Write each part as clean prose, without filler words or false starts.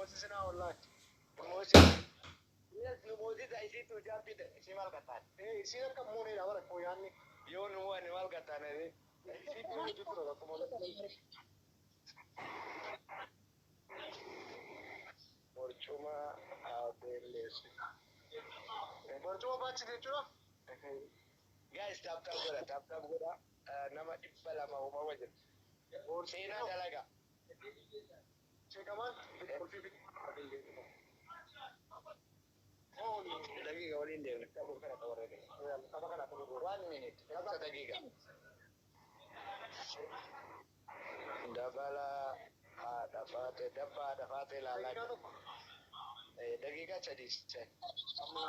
Moosisinaa wallaahi. Yes, nu moosisa isiitu jaabbite isii maal kattaan? Isiin akka mooneedha bara koo yaadni. Yoo nu mo'anne maal kattaan? Isiitu hojii tura akkuma. Barcuma beelleessu. Barcuma baachise jechuudha. Guys, tap tap godha, tap tap godha. Nama 200 uumama jira. Seenaa dalaga. Sheekamaan qulfii fi. Daqiiqa waliin deemna. Tapha kana akka godhu. One minute. Daqiiqa. Dabala haadha faate dabba haadha faate ilaalaa Daqiiqaa jira. tokko. Daqiiqaa 3. Amma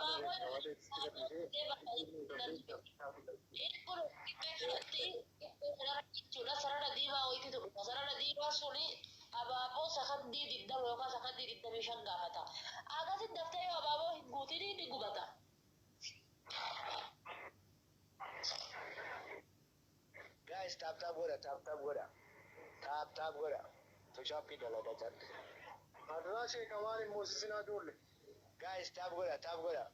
Jechuudha sarara diimaa wayiitu dhufa. Sarara diimaa suni abaaboo sakandii 20 yookaan sakandii 25 gaafata. Akkasitti daftee yoo abaaboo hin guutin ni gubata. Guys, tap tap godha, tap tap godha. Tap tap godha. Tushaappii dalagaa jirti. Adaraa sheekamaan hin moosisinaa ijoollee. Guys, tap godha, tap godha.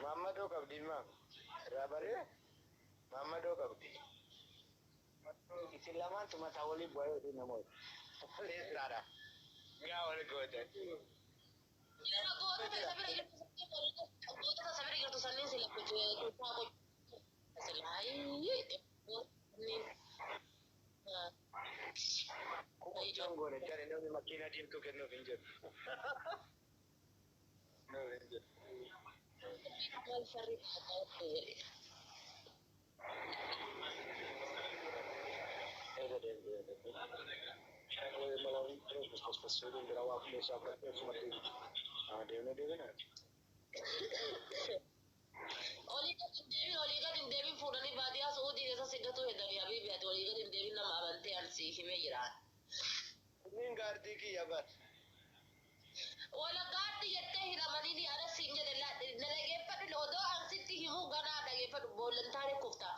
Maammadoo qabdi immoo. Irraa baree maammadoo qabdi. Isin lamaantu mataa walii bu'aa yookiin namoota. Leessaadha. Gaa wal gootan. Gootota isa bira jirtu gootota isa bira jirtu sanniin sila kutaa gochuu sila ayyee. Kuma ijaan goone jare namni makiinaa diimtuu kennuuf hin jiru. Nuuf hin jiru. Maal sharrii jedhe. Eessa deemtee? Deemnee deemnee. Olii gadi hin deebiin, olii gadi hin deebiin fuudhanii baadiyyaa Su'uudii keessa si gatuu hedanii habiibi ati olii gadi hin deebiin nama amantee an si himee jira. Kunniin gaardii kiyya bar. Wala gaaddi jettee hin amanini ana siin jedhe na dhageeffadhu odoo an sitti himuu ganaa dhageeffadhu boollan taane kufta.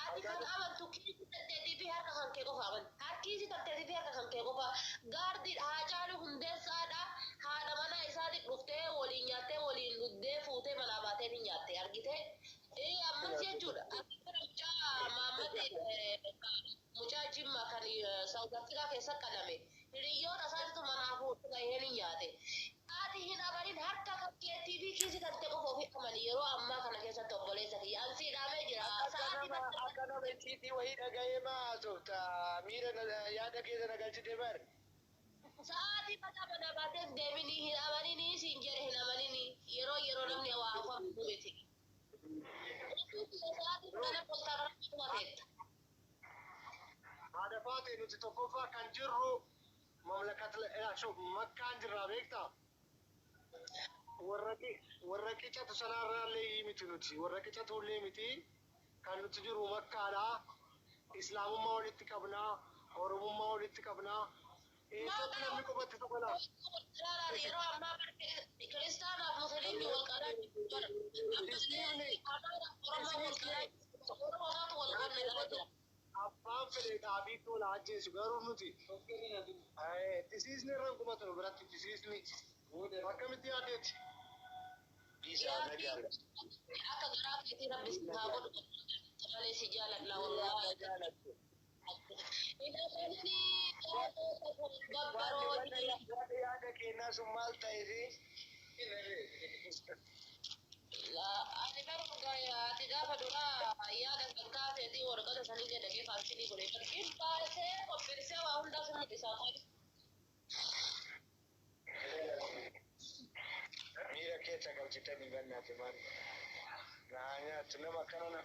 Ati kan amantu kiisii tanteetii fi harka kan kee qofa amanti. Harkiisii tanteetii fi harka kan kee qofa gaardiidha Haacaaluu Hundeessaadha haadha manaa isaatiif dhuftee waliin nyaattee waliin dhuddee fuutee manaa baatee ni nyaatte argitee. Ammas jechuudha. Mucaa Mahammad mucaa Jimma kan South Africa keessa qalame. Hiriyoota isaatitu manaa fuudhee bahee ni nyaate. Ati hin amanin harka kan keetii fi kiisii kan ta'e qofa ofii amani yeroo ammaa kana keessatti obboleessa kiyya. An sii dhaamee jira. Sa'aatii Akka nama akka nama icciitii wayii dhaga'ee maa haasofta miira yaada keessa na galchite bar. Sa'aatii mataa manaa baatee hin deeminii hin amaninii siin jedhe hin amaninii yeroo yeroo namni waa afaan miti. Sa'aatii kana koltaa kana dhumateetta. Haadha faate nuti tokkoffaa kan jirru mamlakata makkaan jirraa beektaa? Warra qicatu sanarraallee miti nuti warra qicatullee miti kan nuti jiru makkaadha. Islaamummaa walitti qabnaa, Oromummaa walitti qabnaa. Eessatti namni qubatti tokko Yeroo ammaa kiristaanaaf musliimni wal qalaa jiru. Ammallee Oromoo wal qalaa jiru. Oromootu wal qalaa jira. Abbaan fedhe dhaabii tola ajjeesu garuu nuti tisiisni irra hin qubatu nu biratti tisiisni akkamitti yaaddeeti? Dhiisaa na jaalladha. Akka garaa keetii rabbi si haa godhu malee si jaaladha wallaahi. Jaalladhu. Hin amaninii gabbaroo Wanni yaada kennaa sun maal ta'eefi? Ani garuu ati gaafa duraa yaada kan kaaseetii waraqata sanii jedhamee faashinii godhe barbiin baasee qopheessee waa hundaa sun mul'isaa qofa. Miira keessa galchitanii bannaati maal? Naa nyaattu nama akkana na.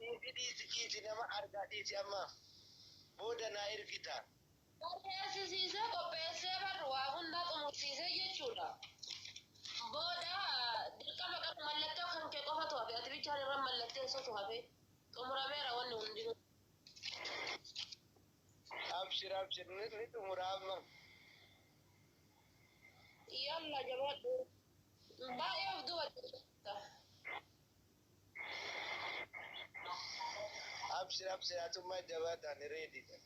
Dhiisi dhiisi dhiisi nama argaa dhiisi amma booda naa ergita. Barreessisiisee qopheessee barru waa hundaa xumursiisee jechuudha. Booda dirqama qabu mallattoo kan kee qofatu hafe ati bichaan irra mallatteessutu hafe xumurameera wanni hundinuu. Abshir abshir ni xumura amma. Yalla jabaadhu. Baay'ee of duuba jirta. Abshir abshir atummaa jabaatan reedidha.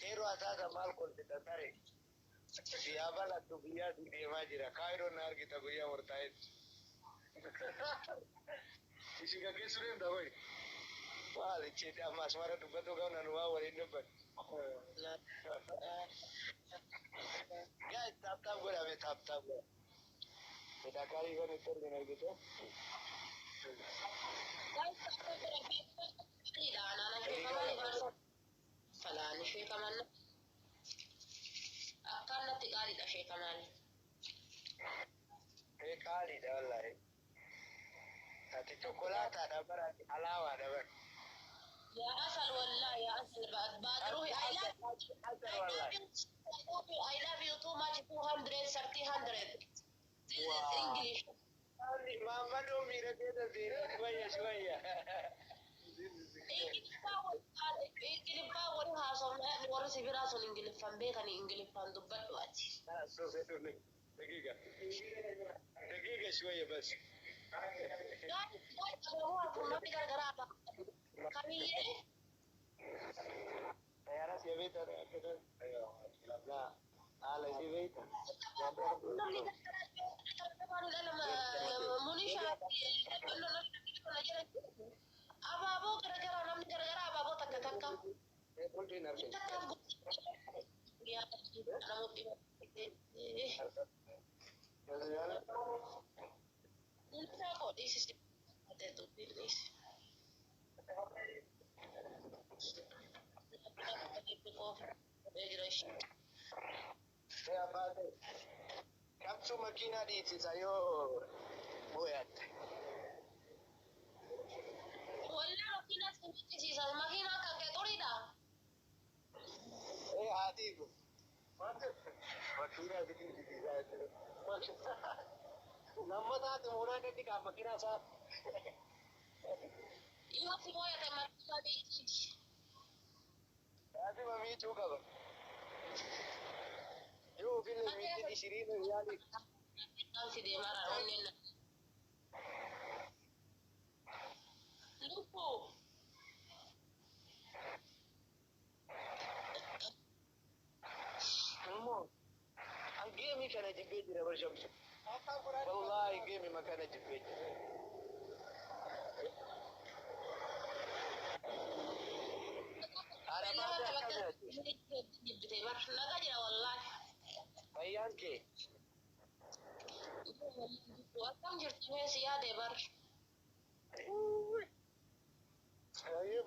Qeeroo asaasa maal kolfita tare. Biyyaa balattu biyyaa si deemaa jira. Kaayiroo na argita guyyaa murtaa'etti. Isin gaggeessuu deemta wayi. Maal icheeti amma asumara dubbatu qabna nu waa waliin dubbatu. Guys, tap tap godhame tap tap godhame. Midhakaarii kan itti arginu argite. Falaan ishee kamanna. Akkaan natti qaaliidha ishee kamaan. Ee qaaliidha wallaahi. Ati chokolaataadha bara ati alaawaadha bara. Yaa asal wallaahi yaa asal baadruuhi I love Asal wallaahi. I love you too much 200 300. This is English. Maammadoo miira keessa seenee shwayya shwayya. Ingiliffaa wali haasofna warri si biraa sun Ingiliffaan beekanii Ingiliffaan dubbadhu ati. دقيقة دقيقة شوية بس. Namni gargaraa kamiyyee طيارات يا بيت أنا كده. أيوة لا على دي بيت. Namni gargaraa munishaa abaaboo garagaraa namni garagaraa abaaboo takka takka قلت نفسي. Takkaaf namoonni Munishaa koo dhiisisi dhiisi. يا فاتح كم ماكينة دي تسايو بويات. Walaa makiinaa si miccisiisan makiinaa kan kee xuriidha. ايه عادي ماكينة دي تسايو. Lammataati moonaa gadi qaaf makiinaa isaa. Yoo si mooyate makiinaa beekiiti. لازم أميتو قبل يو في اللي ميتين عشرين ريالي. Kan si deemaa onneen na. Lubbuu. Immoo an geemii kana jibbee jira bar Shamsu. Wallaahi geemii makana jibbee jira. Haadha baatee akkam nyaatti? Jibbite bar nagaa jira wallaahi. Fayyaan kee? Akkam jirtu mee si yaade bar. Ayyee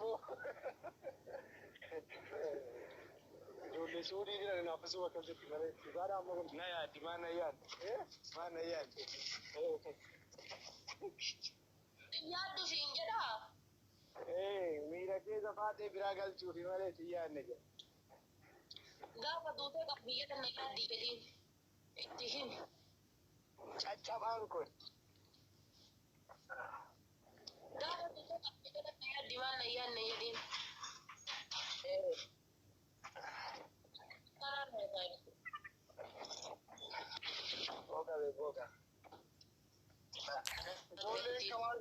Ijoollee suudii jiran naafisuu akkam jirti malee. Dhugaadha amma kun. Na yaaddi maa na yaaddi? Maa na yaaddi? Yaaddu siin jedhaa. Ee miira keessa faatee biraa galchuufi malee si yaadne jedha. Gaafa duutee qabbiyyee tana yaaddi jedhiin itti himi. Caccabaan kun. Gaafa duutee qabbiyyee tana yaaddi maal na yaadne jedhiin. Ee Kanaan na yaaddi. Boga be boga. Ijoolleen kamaan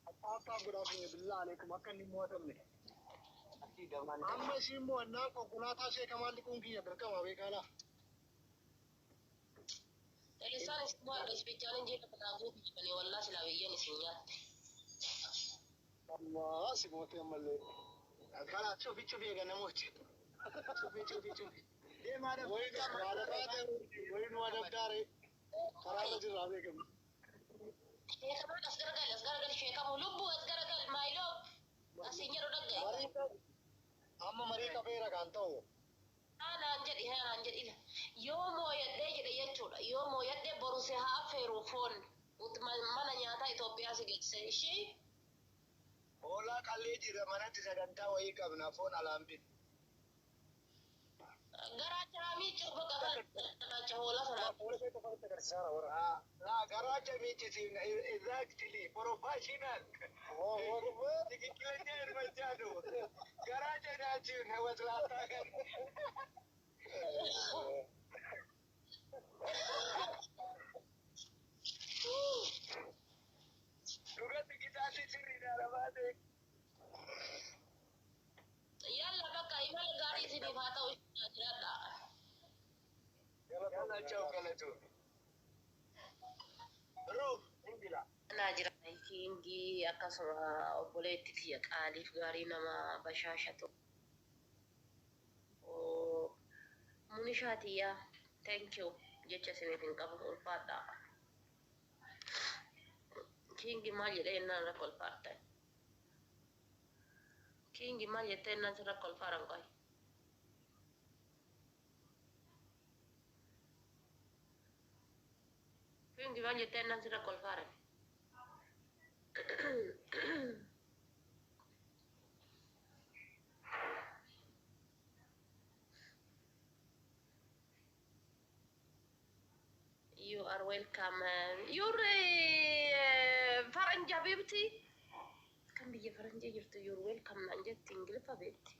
akkaataa godhaaf billaa aleekum akka inni mo'atamne. Amma ishiin mo'annaan konkolaataa ishee kamaan liquun kiyya dirqama beekalaa. Isaan isin mo'adha ispichaaleen jecha kanaa guutuu jedhanii wallaa silaa biyyeen isin nyaatte. Ammaa si mootee ammallee. Kala cufi cufi eega namooti. Cufi cufi cufi. Deemaa Wayi nu adabdaare karaa irra jirraa beekamu. Sheekamaan as garagal as garagal sheekamu lubbuu as garagal maayiloo asiin jedhu dhaggaye. Amma marii qabeera kan ta'u. Haanaan jedhi haanaan jedhi yoo mooyadhee jedhe jechuudha yoo mooyadhee boru si haa affeeru foon mana nyaataa Itoophiyaa si geesse ishee. Hoolaa qallee jira manatti sagantaa wayii qabna foon alaan bitu. Garaacha miicuu bakka garaacha hoolaa sanaa. Fuula ishee qofa nutti agarsiisaara warra. Laa garaacha miichisiifna exactly professional. ትክክለኛ እርምጃ ነው። garaacha nyaachiifna waslaataa kan. Dhugatti kitaabni sirriidha lafaatee. Yalla ciao galatoomi. Ruuf hin jira. Naa jira. Kiingii akkasuma obboleetti tiyya qaaliif gaarii nama bashaashatu. Munishaa tiyyaa, thank you, jecha isiniif hin qabu, ulfaadhaa. Kiingi maal jedhee jennaan irra kolfaartan? Kiingi maal jettee jennaan sirra kolfaaran qoy? Kiingi maal jettee jennaan sirra kolfaaran? You are welcome. You're faranja حبيبتي. Kan biyya faranjii jirtu "You're welcome" naan jetti, Ingiliffa beekti.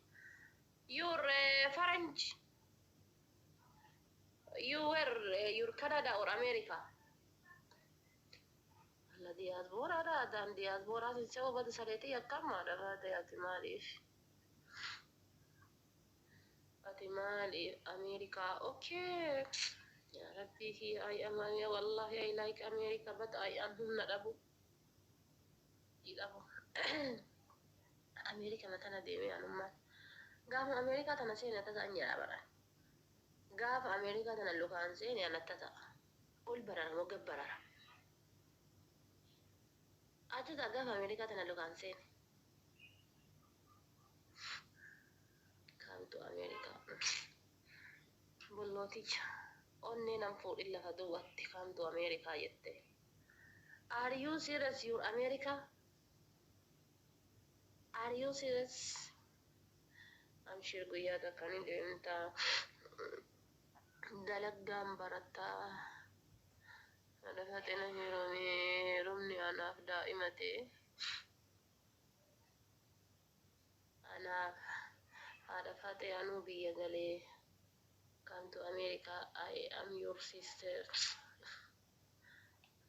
You're faranj. You were you're Canada or America? Alla diyaasbooraadha. Adaan diyaasbooraa sinsee bada sareetii akkamaadha baate. Ati maaliif? Ati maaliif America? Okay. Ya Rabbi, I am, wallahi, I like America, but I am humna dhabu. Dhabu. Ameerika tana deemee anummaan. Gaafa Ameerikaa tana seene tasa an jedhaa baran. Gaafa Ameerikaa tana lukaan seene anatta ta'a. Ol barara moo gad barara? Ati ta'a gaafa Ameerikaa tana lukaan seene. Come to America. Bollooticha. Onnee nan fuudhin lafa duwwaatti "Come to America" jette. Are you serious? You're America? Are you serious? Amshir, guyyaa takka ni deemta. Dalaggaan barattaa. Lafa xina heerumni anaaf daa'ima ta'e. Anaaf haadha faxee anuu biyya galee. Come to America. I am your sister.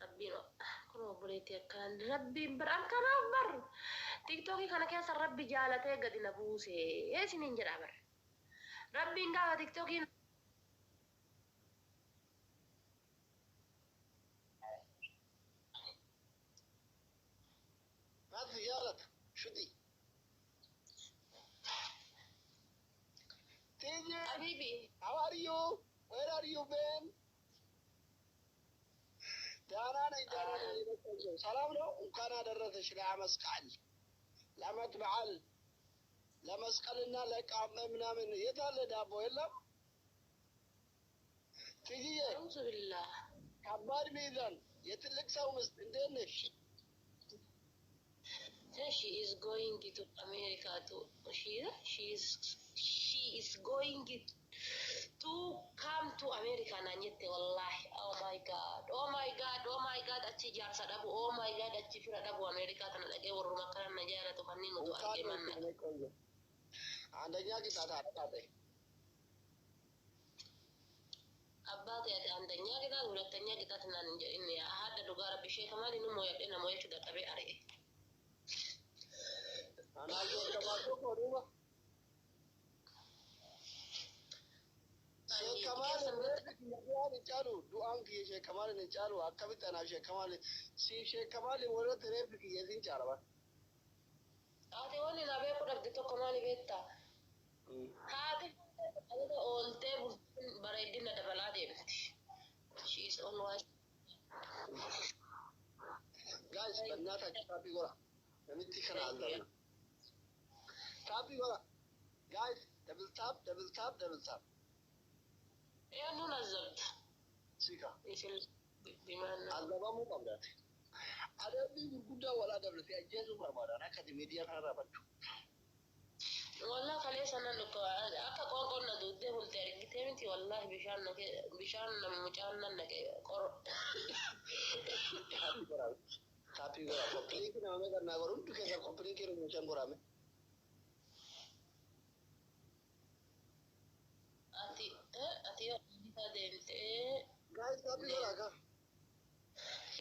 Rabbiin kun obboleettii akkaan rabbiin bar an kanaaf bar TikTokii kana keessa rabbi jaalatee gadi na buuse isiniin jedha bar. Rabbiin gaafa TikTokii ما في غلط شو دي تيجي. حبيبي. How are you? Where are you been? ደህና ነኝ፣ ደህና ነኝ። ሰላም ነው። እንኳን አደረሰሽ ለመስቀል፣ ለዓመት በዓል፣ ለመስቀልና ለቃመ ምናምን። የት አለ ዳቦ? የለም ትይዬ። أعوذ بالله. ከባድ ሚዛን የትልቅ ሰው ምስት እንዴት ነሽ? She is going to America to she is going to come to America naan jette wallahi. Oh my God, oh my God, oh my God. Achi jaarsa dhabu, oh my God, achi fira dhabu. America tana dhaqee warruma akkana na jaalatu kanneen utuu argee manna. አንደኛ ቅጣት አረጣጠ። Abbaa ta'e አንደኛ ቅጣት ሁለተኛ ቅጣት naan hin jedhin. Haadha dhugaa rabbi ishee kamaali nu mooyadhe na mooyachuu dadhabee ari'e. አናዞ ኮዱባ sheekamaal du'aan hin caalu, du'aan kiyya sheekamaal hin caalu. Akkamitti anaaf sheekamaal si sheekamaal warra reeffi kiyya sin caala bara. Ati wanni na beeku dhabde tokko maali beektaa? Haati ooltee bultiin bareedina dabalaa deemti. She is always Guys, በእናታችሁ tap godhaa. Namitti kana አዘብና tap godhaa. Guys, double tap, double tap, double tap. Eenyuun azabda? Sika. Isin bimaana. Azabamuu qabdaati. Adabbii gurguddaa wal adabdate ajjeesuu barbaadan akka ati miidiyaa kanarraa baddu. Wallah kaleessa nan dhukka akka qoonqoon na duuddee bulte argitee miti. Wallahi bishaan naqee bishaan na mucaan nan naqee qor. Tap godhaa. Tap godhaa. Copy link nama meeqa naa godhu? Hundi keessan copy link mucaan godhame. Ati yoo Ameerikaa deemtee Guys, tap godhaa kaa.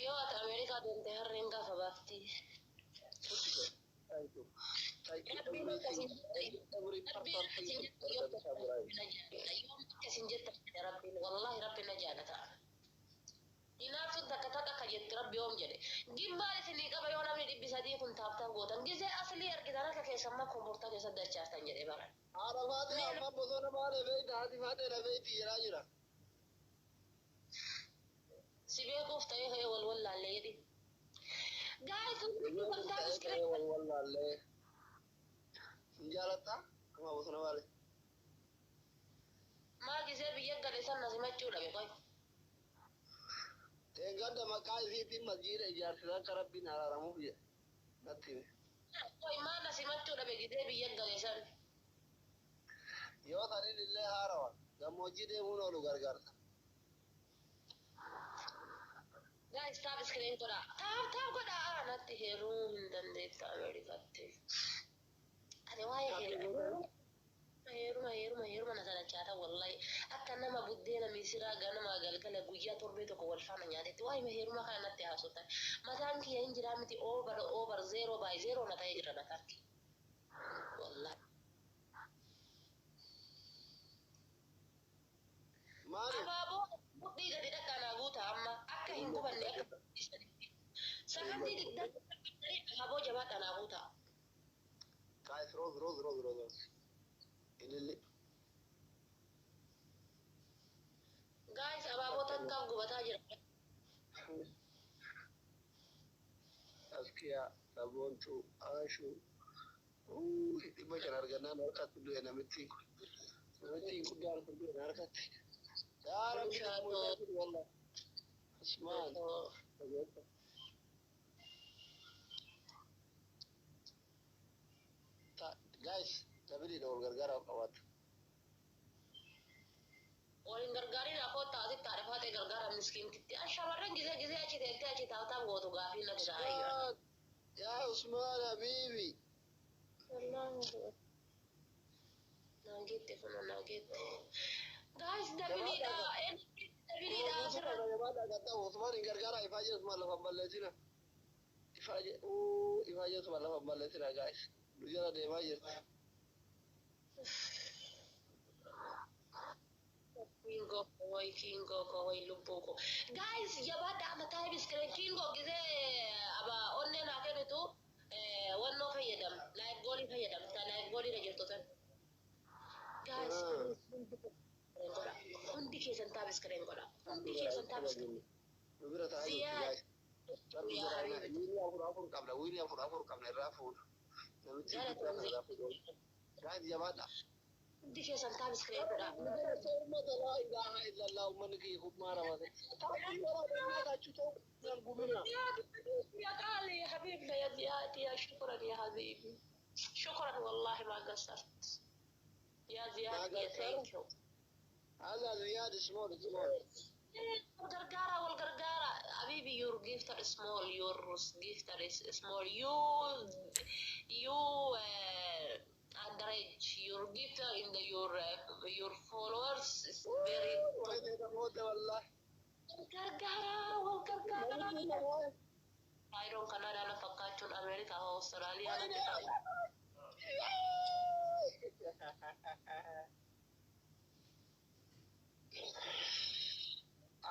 Yoo ati Ameerikaa deemtee harreen gaafa baafti. Thank you. Thank you. Rabbiin akkasii Everything. Rabbiin akka isin jettan yoom rabbi na jaalata. Yoom akka isin jettan rabbiin wallahi rabbi na jaalata. Hinaaftuun takka takka akka jetti rabbi yoom jedhe. Gimmaal isinii qaba yoo namni 300 kun tap tap gootan. Gizee aslii argitan harka keessan ma kombortaa keessa dachaastan jedhe baran. Haadha faatee amma bosona maale beeyta haati faatee na beeyti jedhaa jira. Si beekuuf ta'ee ka'ee wal wallaallee jedhi. Guys, hundi Beekuuf tap ta'ee screen. ka'ee wal wallaallee. Hin jaalattaa? Amma bosona maale. Maa gisee biyya gale san na simachuu dhabe qoy. Eeggadda maqaa isiitiin masjiida ijaarsisan akka rabbiin araaramuuf jedhe. Natti hime. Qoy maa na simachuu dhabe gisee biyya gale san. Yoo sanin illee haarawa gammoojjii deemuun oolu gargaarsa. Guys, tap screen godhaa. Tap tap godhaa. Natti heerumuu hin dandeetta Ameerikaatti. Ani waa'ee heeruma heeruma heeruma heeruma na salachaata wallahi. Akka nama buddeena misiraa ganama galgala guyyaa torbee tokko wal faana nyaatetti waa'ee heeruma kana natti haasotan. Mataan kiyya hin jiraa miti over over zero by zero na ta'ee jira mataan kiyya. Wallahi. Maaliif? Abaaboo mudhii gadi dhaqqanaa guuta amma akka hin gubanne akka sakandii 20 abaaboo jabaa dhanaa guuta. Guys, rose, rose, rose, rose, rose. Ililli. Guys, abaaboo takkaaf gubataa jira. Askiyaa, Saboontuu, Aashuu. 500 argannaan harkatti du'e namittiin kun. Namittiin guddaan kun du'e harkatti. Yaa Rabbi, wallah. Usmaan. Guys, dabiliidha wal gargaaraa qabaatu. Waliin gargaariin afoo taasitti haadha faatee gargaara miskiintitti. Shamarran gizee gizee achi teettee achi taa'utaan gootu gaafii natti ta'aa jira. Yaa Usmaan Habiibi. Naageette kun naageette. Guys, dabiliidha. Dabiliidha asirra. Usmaan hin gargaara ifaajee Usmaan lafa balleessina. Ifaajee ifaajee Usmaan lafa balleessina guys. Nu jala deemaa jirti. Kingo way kingo ko way lubbuu ko. Guys, jabaadha amma tap screen kingo gizee aba onnee naa kennitu wannoo fayyadam. Live goalii fayyadam. Ta live goalii irra jirtu tan. Guys, godha. Hundi keessan tap screen godha. Hundi keessan tap screen. Nu bira taa'aa jirti guys. Yaa habiibi. Wiilii afur afur qabna. Wiilii afur afur qabna irraa fuudha. Namichi guddaan irraa fuudha. Guys, jabaadha. Hundi keessan tap screen godha. Uummata laa ilaaha illallah uummanni kiyya kummaa ramate. Gubina. يا غالي يا حبيبنا يا زياد يا شكرا يا حبيبي شكرا والله ما قصرت يا زياد يا thank you. هذا زياد small small. والقرقارة والقرقارة حبيبي your gift are small, your gift is small. You underage your gift in the your followers is very والله. والقرقارة والقرقارة Kaayiroon Kanaadaa na fakkaachuun Ameerikaa fi Awustiraaliyaa natti ta'a.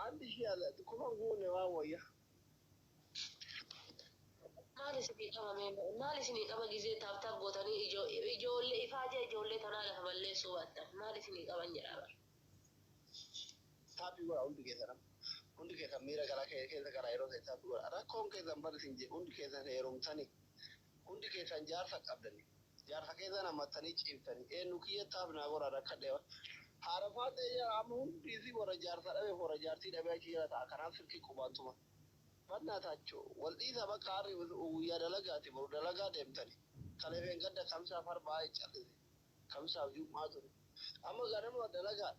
አንድ ሺህ አለ kuma guune waan wayya. Maal isinii qaba mee maal isinii qaba gizee tap tap gootanii ijoollee ifaajee ijoollee tanaa lafa balleessuu baattan maal isinii qaban jedhaa bara. Taappii godha hundi keessan hundi keessan miira garaa keessa garaa yeroo ta'e taappii godha. Rakkoon keessan bar isin jedhe hundi keessan heerumtanii hundi keessan jaarsa qabdanii jaarsa keessan hammattanii ciibtanii eenyu kiyya taaf naa godha rakkadhe haadha faatee amma hundi isii warra jaarsa dhabe warra jaartii dhabe achi jala ta'a kanaaf silkii qubaantuma. Bannaataachoo wal dhiisa bakka harri guyyaa dalagaati boru dalagaa deemtani. Kaleefeen gadda kamsaaf arbaa callise kamsaaf jum'aa ture. Amma ganama dalagaa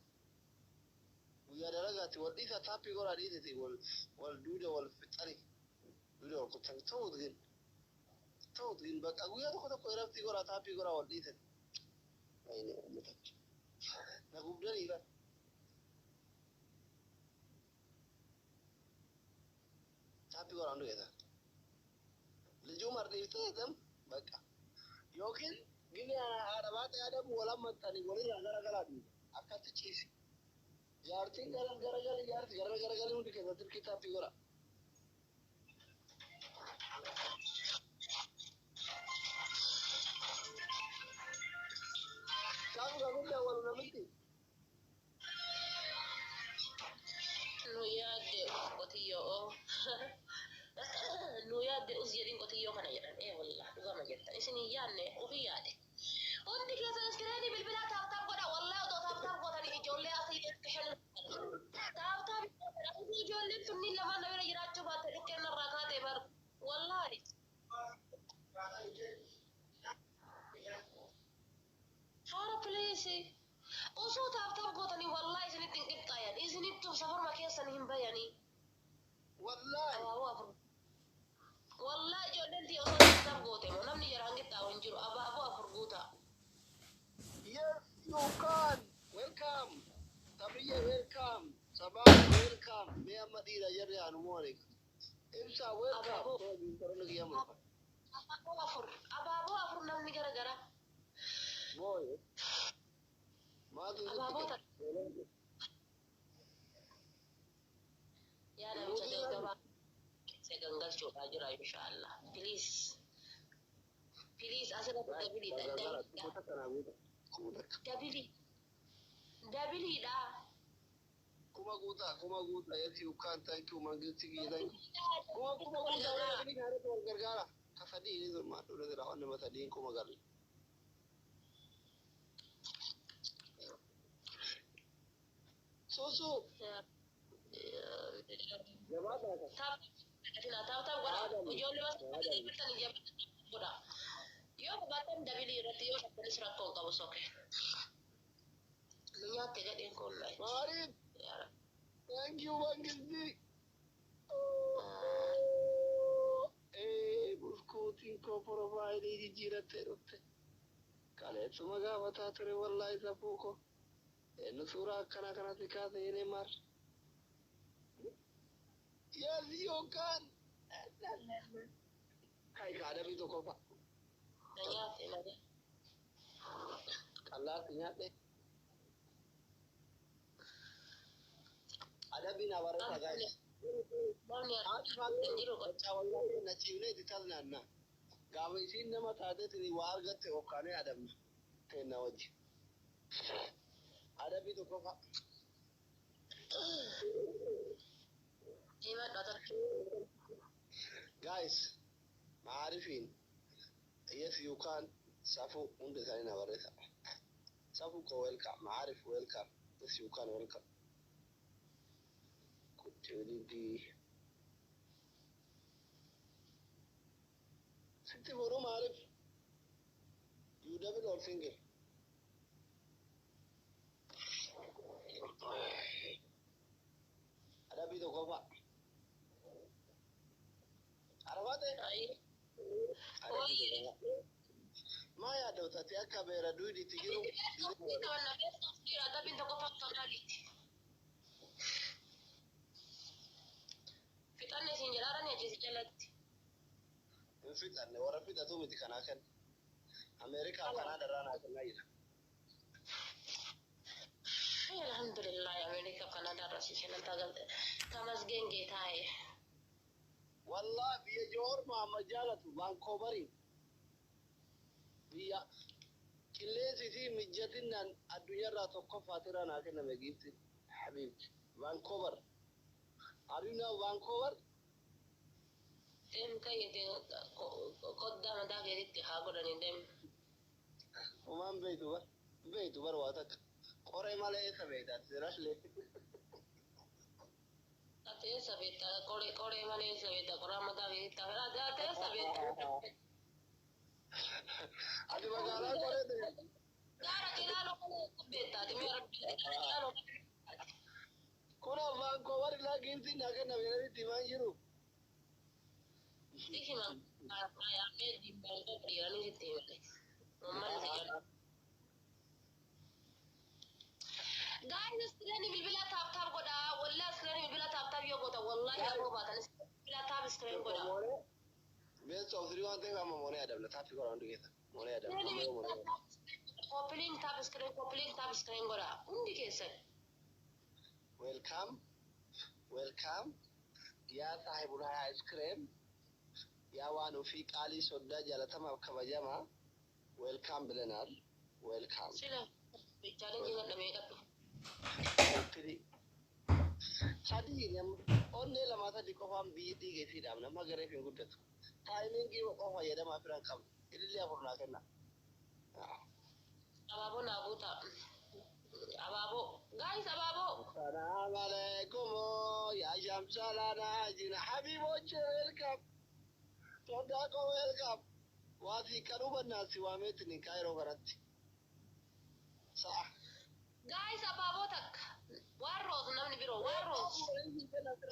guyyaa dalagaati wal dhiisa taappii godhaa dhiisiti wal wal duuda wal fixani duuda wal kuttani ta'uut gin ta'uut gin bakka guyyaa tokko tokko irratti godhaa taappii godhaa wal dhiisani. Ayine uummata na gubdanii bara. Taappii godhaa hundi keessan. Lijuu mardiiftee jedham bakka yookiin Gini haadha baatee adabu wal hammattanii walirraa garagalaa dhiiba. Akkatti ciisi. Jaartiin gara garagali jaarti gara garagali hundi keessatti kitaabbii godha. Saafu guddaa walu namitti. Nu yaadde qotiyyoo. Nu yaadde us jedhin qotiyyoo kana jedhan. Ee wallah, dhugama jettan. Isin hin yaadne, ofii yaade. Hundi keessan screenii bilbilaa tap tap godha. Wallahi otoo tap tap gootanii ijoollee asii shan tap tap godha. Ijoolleen sunniin lamaan na bira jiraachuu baatte dhukkeen narraa kaatee bar. Wallahi. Haara please. Osoo tap tap gootanii wallahi isinitti hin qixxaayan. Isinittu safarma keessan hin bayanii. Wallahi. Abaaboo afur. Wallahi ijoolleen tiyya osoo tap tap goote moo namni jaraan qixxaawu hin jiru. Abaaboo afur guutaa. Yes, you can. Welcome. Tabiye welcome. Sabah welcome. Mee amma dhiira jarri aanu moore. Ibsa welcome. Abaaboo. Kiyyamu. Abaaboo afur. Abaaboo afur namni gara gara. Boy. Maaltu Abaaboo sitti takka. Yaa namicha gaggabaa. Gangalchuudhaa jira inshaallah. Please. Please asirratti double dha. Double. Double dha. Kuma guutaa, kuma guutaa. Yes, you can. Thank you. Mangisti kiyya thank you. Kuma kuma guutaa wal gargaara wal gargaara. Ka sadii ni zurmaa dura jira waan nama sadiin kuma galle. Suusu. Jabaadhaa ka. Tap tap godha. Ijoollee bas godha. Yoo qabaatan double irratti yoo dhabdanis rakkoo hin qabu soke. Nu nyaatte gadheen kun. Maariif. Thank you, Mangisti. Ee, buskuutiin koo profile jijjiirattee dhufte. Kaleessuma gaafataa ture wallaahi safuu koo. Inni suuraa akkana kanatti kaase yenee maar. Yes, you can. Kai kaadabii tokko fa'a. Na nyaatte malee. Qallaatti nyaadhe. Adabbiin abarata guys. Namni Haati hin jiru. Fakkii na ciibnee itti talnaanna. Gaafa isiin nama taateetiin waa argatte hokkaanee adabna. Teenna wajji. Adabbii tokko fa'a. Himadhu ata. Guys, maarifiin yes you can safu hunda isaanii na barreessa. Safu ko welcome, maarif welcome, yes you can welcome. Kutti sitti fuudhu maarif. You double or single? Adabbii tokko fa'a. Arabaate? Adabbii tokko fa'a. Maa yaaddootati akka beera duuditti jiru? Adabbiin tokko fakkaataaliiti. Fixanne isin jedhaarani ajjeesi jalatti. Hin fixanne, warra fixatu miti kanaa kenna. Ameerikaa kanaa darraa naa kennaa jira. Alhamdulillah, Ameerika Kanaadaa irraa si kennan tagalte. Tamasgeen geetaaye. Wallah biyya Joor Muhammad jaalatu Vaankooveriin biyya qilleensi isii mijatinaan addunyaarraa tokkoffaatirraa naa kenname giifti habiibti. Vaankover. Are you now Vancouver? Deem kayyate koddaa mataa keetitti haa godhanii deem. Homaan beeytu bar. Beeytu bar waa takka. Qoree malee eessa beeyta ati raslee. Ati eessa beekta? Qoree qoree malee eessa beekta? Qoraan mataa keetitti haa godhanii. Ati eessa beekta? Ati magaalaa qoree deemte. Gaara cilaaloo malee eessa beekta? Ati mee rabbi gaara cilaaloo malee. Kun Vaankover ilaa giiftiin naa kenname jedhanitti himaa hin jiru. Si himan yaamee dibbaan dhiiranii sitti himale. Uummanni si jala. Guys, screen bilbila tap tap godha. Wallahi screen bilbila tap tap yoo goota wallahi yeroo baatan bilbila tap screen godha. Best of three waan ta'eef amma moonee adabna tap godha hundi keessa. Molee Adam. Amma yoo molee Adam. Copy link, tap screen, copy link, tap screen godha. Hundi keessan. Welcome. Welcome. Yaa saahibul ice cream. Yaa waan ofii qaalii soddaa jaalatamaaf kabajamaa. Welcome ብለናል። Welcome. Sila challenge kan dhamee qabdu. Three. Sadii onnee lamaa sadii qofaan biyyi dhiigee fi dhaabna amma gareef hin guddatu. Timingii qofa fayyadamaa firan qabna. Ilillee afur naa kenna. Abaaboo naa guutaa. Abaaboo. Guys, abaaboo. ሰላም አለይኩም ያ ሻምሰላና ጂና ሐቢቦች welcome. Sodaaqo welcome. Waasi kanuu bannaasi waameetin kaayiroo kanatti. Sa'a. Guys, abaaboo takka. Waan roos namni biroo waan roos.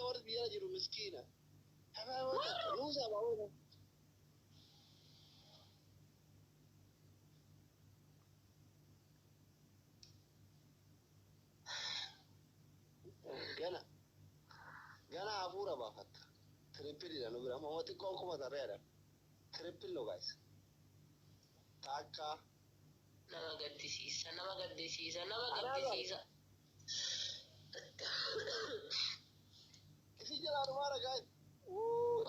Warri biyya jiru miskiina. Abaaboo takka nuusa abaaboo. Gana gana hafuura baafatta. Tripleidha nu bira. Amma xiqqoon kuma tarreedha. Triple no guys. Takka. Nama gaddisiisa, nama gaddisiisa, nama gaddisiisa. Isi jalaa dhumaara guys.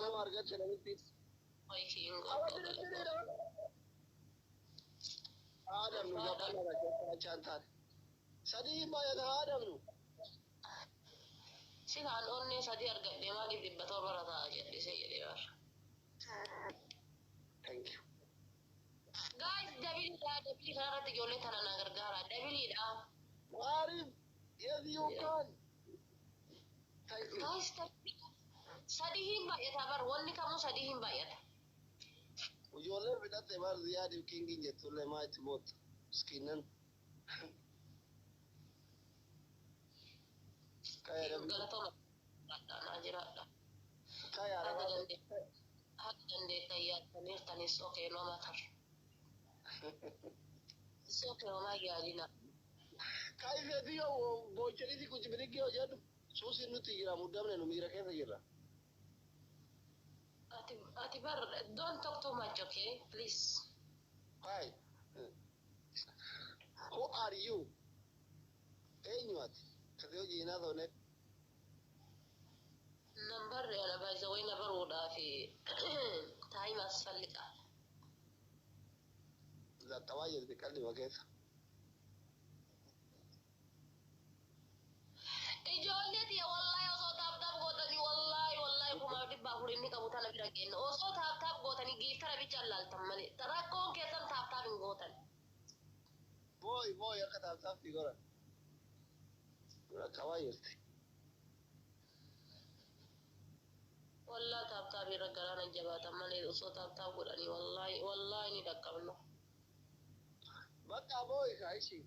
Nama argacha namitti. Wayi kiingo. Aba tripleidha. Aadamnu gabbana keessa achaan taane. Sadii baay'ata haadamnu. Silaan onnee sadii argadhe maaliif 700 ta'a jedhisee jedhee bara. Thank you. Guys, doubleidha, double kanarratti ijoollee tana na gargaara. Doubleidha. Maariif, yes you can. Thank you. Guys, doubleidha. Sadii hin baay'ata bar wanni kamuu sadii hin baay'ata. Ijoolleen fixatte bar ziyaadiif kingiin jettullee maa itti bootta. Miskiinan. Kaya Galatooma. Naa jiraadha. kaya Haga dandeettan yaaddaniirtanis okay, no matter. It's okay, homaa yaadina. Kai feeti yoo boochaniiti kucibirigii hojjedhu suusiin nuti jira muddamne nu miira keessa jirra. Ati bar don't talk too much, okay? Please. Hi. Who are you? Eenyu ati? Kasi hojii hinaa ta'u Nambarri ana by the way na baruudhaa fi time asfalliqa. Zaxxabaa jirti qal'ima keessa. Ijoollee tiyya wallahi osoo tap tap gootanii wallahi wallahi 4,400 inni qabu tana bira geenna. Osoo tap tap gootanii giiftara bicha laaltan malee. Rakkoon keessan tap tap hin gootan. Booy booy akka tap tapii godhan. Rakkabaa jirti. Wallahi tap tap irra galaana jabaatan malee osoo tap tap godhanii wallahi wallahi ni dhaqqabna. Bakka booy kaa ishii.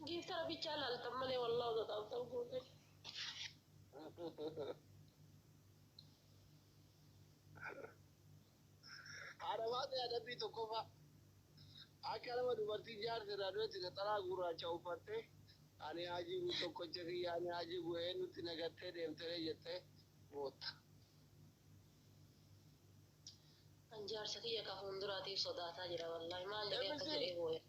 Giiftara bicha laaltan malee wallahi osoo tap tap gootanii. Haadha baatee adabbii tokkoffaa akka nama dubartii jaarsa irraa duratti naxalaa gurraacha uffattee ani hajigu tokkocha kiyya ani hajigu eenyutti nagattee deemtee jettee bootta. Kan jaarsa kiyya ka fuulduraatiif sodaataa jira wallahi maal jedhee akkas jedhee booya.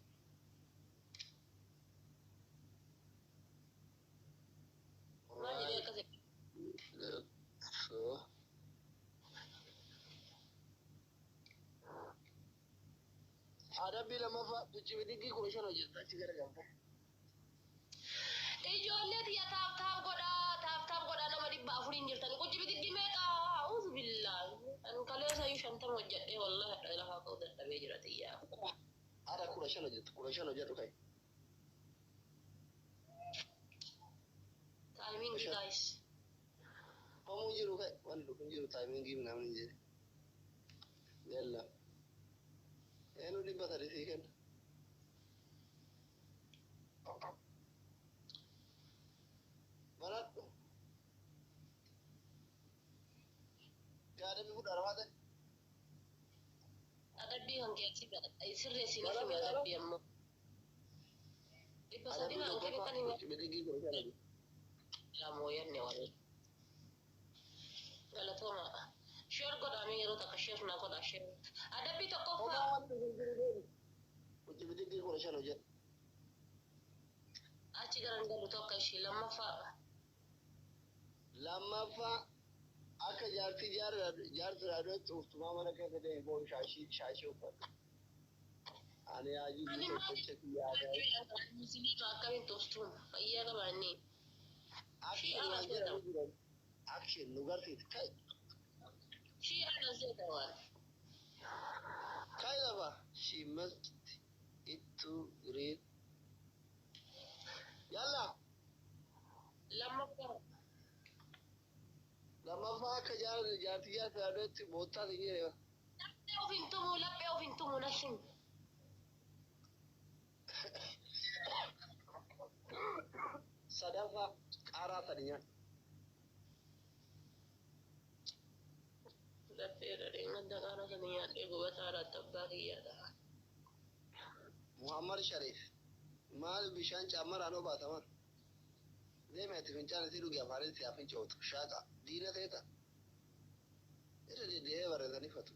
Maal jedhee akkas jedhee. So. Adabbii lammaffaa bidigii 15 hojjetta achi garagalte. Ijoollee tiyya tap tap godhaa tap tap godhaa nama 400 jirtani qujji bidiggi meeqa a'uuzu billaahi. An kaleessa iyyuu 50 hojjedhee wallahi hadha lafaa ka'uu dadhabee jira xiyyaa. Ada 15 hojjettu 15 hojjedhu kai. Timing guys. Homuu jiru kai wanti dhufu hin jiru timingii namni hin jiru. Yalla. Eenyu 300 sii kenna. Baradhu. Yaadamii fudhaa rafaate. Adabbii kan keessi sirreessine himi adabbii ammoo. 300 naan kennitan himi. Bidigii 15 hojjettu. Mooyanne wal. Galatooma. Share godhamee yeroo takka share na godha share. Adabbii tokkoffaa. Homaa wanti hin jiru deemi. Hojii bidiggii 15 hojjedhu. Achi garan galu tokko ishii lammaffaa. Lammaffaa akka jaartii jaarti raadiyootti uftumaa mana keessa deemi boo'u shaashii shaashii uffadhu. Ani haajii Ani tokkocha kiyyaa Musliima akkamiin toftuun fayyaa qabaannee. Action waan jedhamu jiran. Action nu garsiisi. Kai Shii ana seeta waan. kai lafa. She must eat two green. Yalla. Lammaffaa. Lammaffaa akka jaartii jaarti raadiyootti boottaa si jedhe. Laphee of hin tumu laphee of hin tumu nashin. Sadaffaa qaaraa sadi nyaadhu. Laphee dhadheen gadda qaara sanii nyaadhee gubataa irratti abbaa kiyyaadha. Muhammad Sharif maal bishaan caammaraan obaataman deemi ati fincaan isii dhugi afaanin si haa fincootu shaaqa diina teeta irra deddeebi'ee barreessanii fatu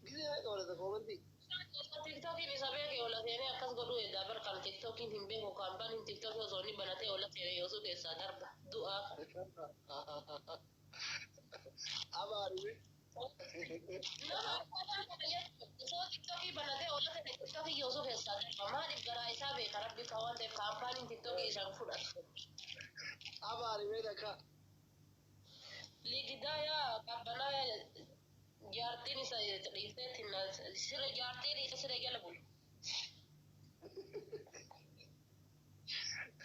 gisee meeqa barreessa koomantii Tiktookiin isa beeke ola seenee akkas godhuu eegaa bar kan tiktookiin hin beeku kaampaaniin tiktookii osoo inni banatee ola seenee yoosuu keessaa darba du'aa. Abaarime Nama akkanaa kana jechuun osoo tiktookii banatee ola seenee tiktookii yoosuu keessaa darba maaliif garaa isaa beeka rabbi kan waan ta'eef kaampaaniin tiktookii isaan fudhatu. Abaarime takka Ligidaa yaa qabbanaa jaartiin isa dhiifteetti siree jaartiin isa siree jala bulu.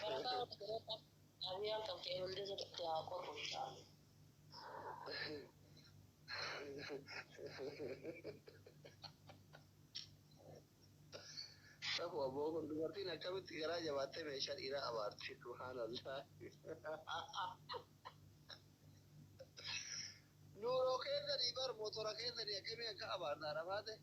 Barataa wal garee qabu. Abiyaan kan ka'e hundi sirriitti haa qorru inshaallah. Safu abboo kun dubartiin akkamitti garaa jabaattee meeshaa dhiiraa abaarti subhaanallah. Nuuroo keessanii bar motora keessanii akkamii akka abaartaa rafaate.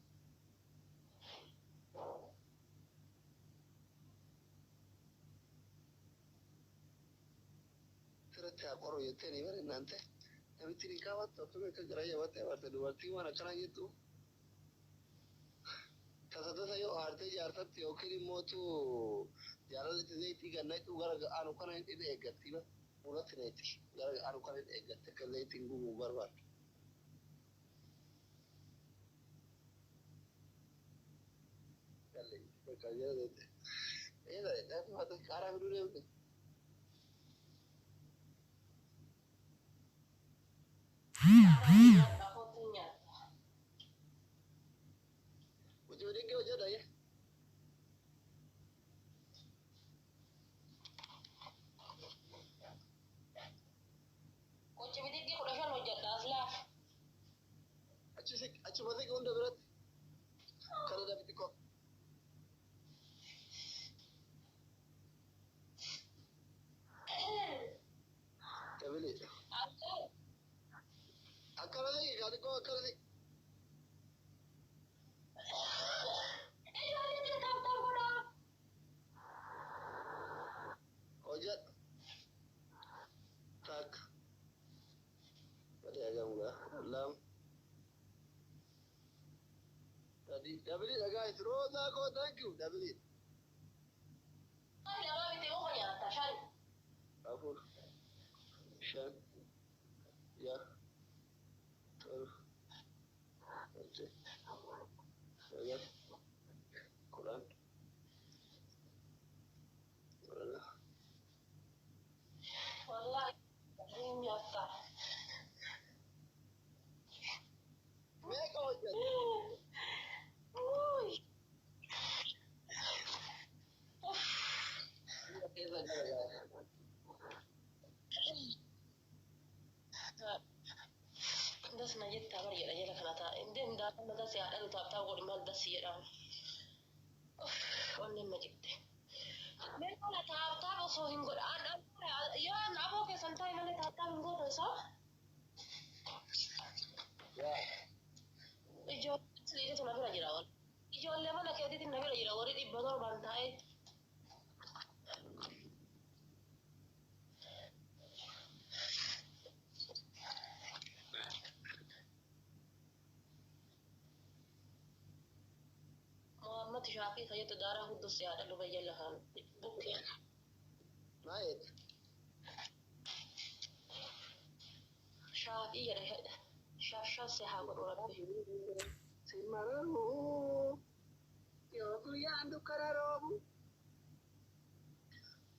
Sirriitti haa qoru jettee ni bari naante namitti ni kaawwattu akkamii akka garaa jabaattee abaarte dubartiin waan akkanaa jettu. Tasa tasa yoo aartee jaarsatti yookiin immootu jaalalli zayitii gannaa gara aanu kana hin eeggatti fuulatti neeti gara aanu kana hin eeggatti akka zayitiin gubuu barbaadu. Qaaraa fiduu deemte. Hojii waliin hojjedha yee. Qochi bidiggi 15 hojjedha as laaf. Achi achi masiki hunda biratti kana dafi xiqqoo. Dabili. Akkana siqi kaa xiqqoo akkana siqi. Hojjedha. Takka. Sadii hagam gaa. Lama. Sadii. Dabili dhagaa itti roozaa koo thank you. Dabili. Afur. Shan. Jaha. Torba. Saddeet. Sagal. 10. 12. Wallahi hin nyaata. Meeqa hojjette? Uy. Keessa jala gaa. Das na jettaa bar jedha jala kana taa'e. Indeen daakama das yaa dhalu taaptaa godhi maal das jedhaan. Onneen na jibte. Mee kana taaptaa osoo hin godhaan yoo an aboo keessan taa'e malee taaptaa hin gootan isaa. Yaa. Ijoollee siliitu na bira jira wal. Ijoollee mana keetiitiin na bira jira warri 700 taa'e. Shaafii fayyadu daaraa hundus yaada luba jala haan bukkee. Maayet. Shaafii jedha shaafshaan si haa godhu rabbi. Simmararuu yoo guyyaan dukkana roobu.